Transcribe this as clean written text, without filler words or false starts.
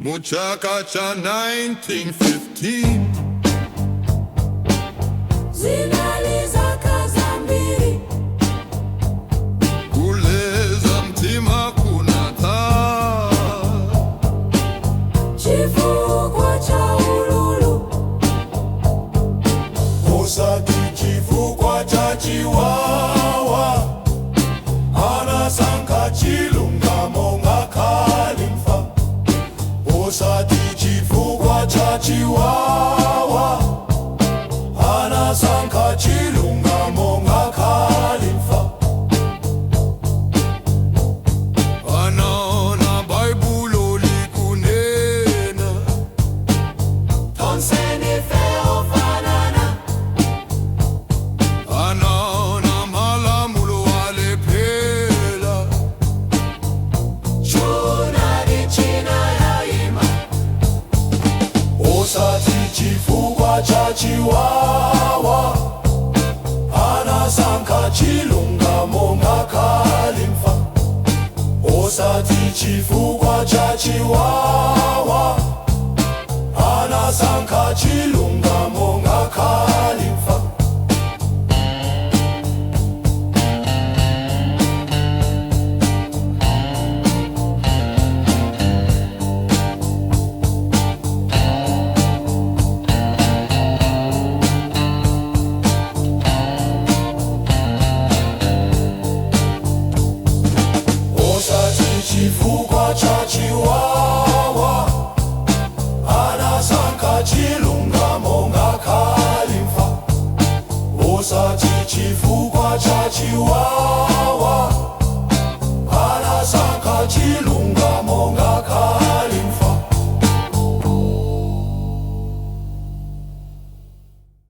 Muchaka cha 1915. Zinali zaka zambiri. Kuleza mtima kunatha. Chifukwa cha ululu. Osati chifukwa cha chiwawa, anasankha chilungamo ngakhale imfa. Osati chifukwa cha chiwawa, anasankha chilungamo ngakhale imfa. Anaona Baibulo likunena. Tonse ndife ofanana. Anaona malamulo alephera. Choonadi chinayima. Osati chifukwa cha chiwawa, anasankha chilungamo ngakhale imfa. Osati chifukwa cha chiwawa, anasankha.